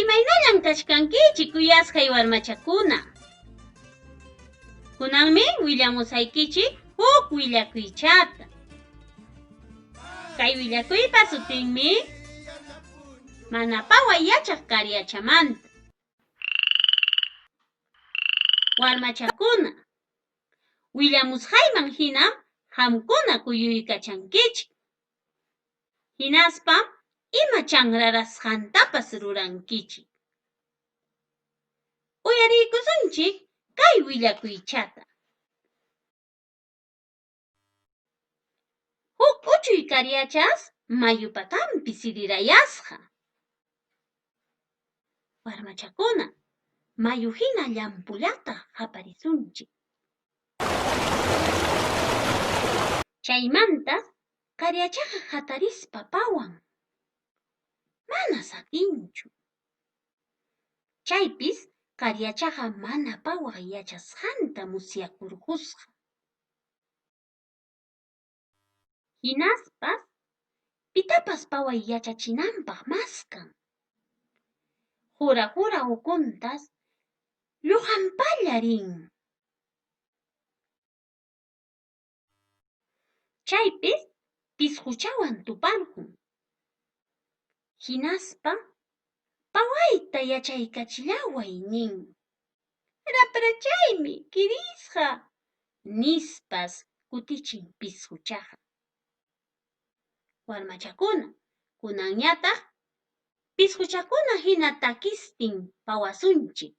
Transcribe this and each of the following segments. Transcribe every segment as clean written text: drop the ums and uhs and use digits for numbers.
Imaynallam kachkankichik kuyasqay warmachakuna? Kunanmi willamusaykichik huk willakuychata. Kay willakuypa sutinmi Mana paway yachaq karyachamanta. Warmachakuna, willamusqayman hinam qamkuna kuyuykachankichik. Hinaspam ima chanrarasqantapas rurankichik. Uyariykusunchik kay willakuychata. Huk uchuy karyachas mayu patanpi sirirayasqa. Warmachakuna, mayu hina llampullata qaparisunchik. Chaymantas karyachaqa hatarispa pawan. Manas atinchu. Chaypis karyachaqa mana pawaq yachasqanta musyakurqusqa. Hinaspas pitapas paway yachachinanpaq maskan. Qura-qura ukuntas lluqanpalla rin. Chaypis pisquchawan tuparqun. Hinaspa pawayta yachaykachillaway nin. Raprachaymi kirisqa, nispas kutichin pisquchaqa. Warmachakuna, kunanñataq pisquchakuna hina takistin pawasunchik.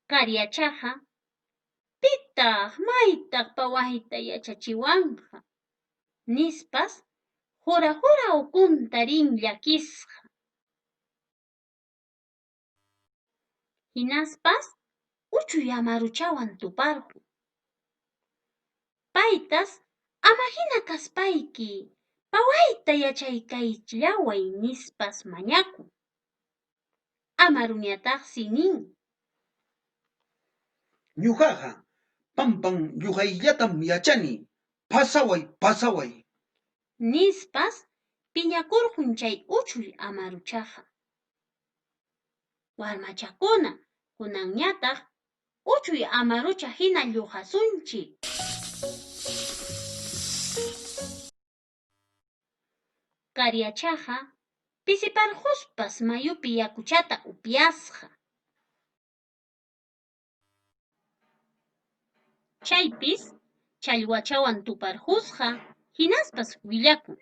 Karyachaqa, pitaq maytaq pawayta yachachiwanqa? nispas qura-qura ukunta rin llakisqa. Hinaspas uchuy amaruchawan tuparqun. Paytas ama hina kaspayki pawayta yachaykachillaway nispas mañakun. Amaruñataqsi nin. Ñuqaqa pampan lluqayllatam yachani, pasaway, pasaway. Nispas piñakurqun chay uchuy amaruchaqa. Warmachakuna, kunanñataq uchuy amarucha hina lluqasunchik. Karyachaqa pisiparquspas mayupi yakuchata upyasqa. Chaypis challwachawan tuparqusqa, hinaspas willakun: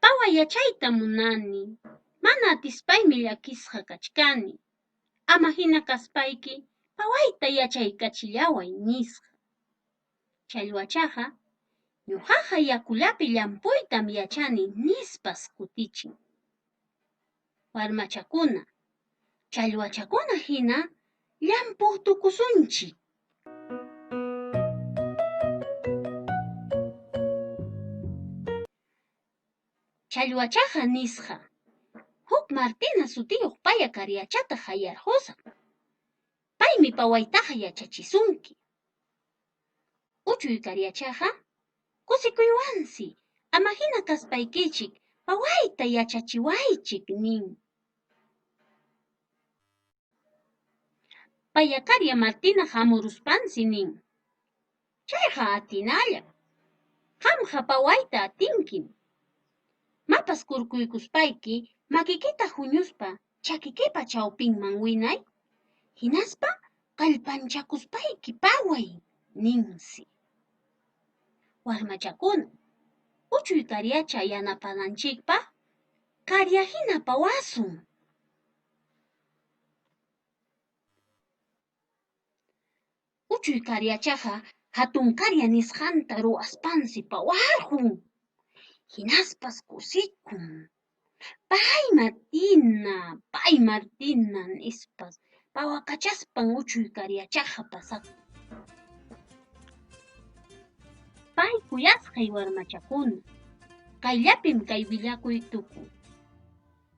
Paway yachayta munani, mana atispaymi llakisqa kachkani. Ama hina kaspayki pawayta yachaykachillaway, nisqa. Challwachaqa ñuqaqa yakullapi llampuytam yachani, nispas kutichin. Warmachakuna, challwachakuna hina llampuq tukusunchik. Challwachaqa nisqa, huk Martina sutiyuq paya karyachata hayarqusaq. Paymi pawaytaqa yachachisunki. Uchuy karyachaqa kusikuywansi ama hina kaspaykichik pawayta yachachiwaychik nin. Paya karya Martina hamuruspansi nin, Chayqa atinallam, qamqa pawayta atinkim. Mapas kurkuykuspayki makikita huñuspa chakikipa chawpinman winay, hinaspa kallpanchakuspayki paway, ninsi. Warmachakuna, uchuy karyacha yanapananchikpaq karyahina pawasun. Uchuy karyachaqa hatun karya nisqanta ruwaspansi pawarqun. Hinaspas kusikun. Pay Martina, pay Martina nispas pawakachaspan uchuy karyachaqa pasakun. Pay kuyasqay warmachakuna, kayllapim kay willakuy tukun.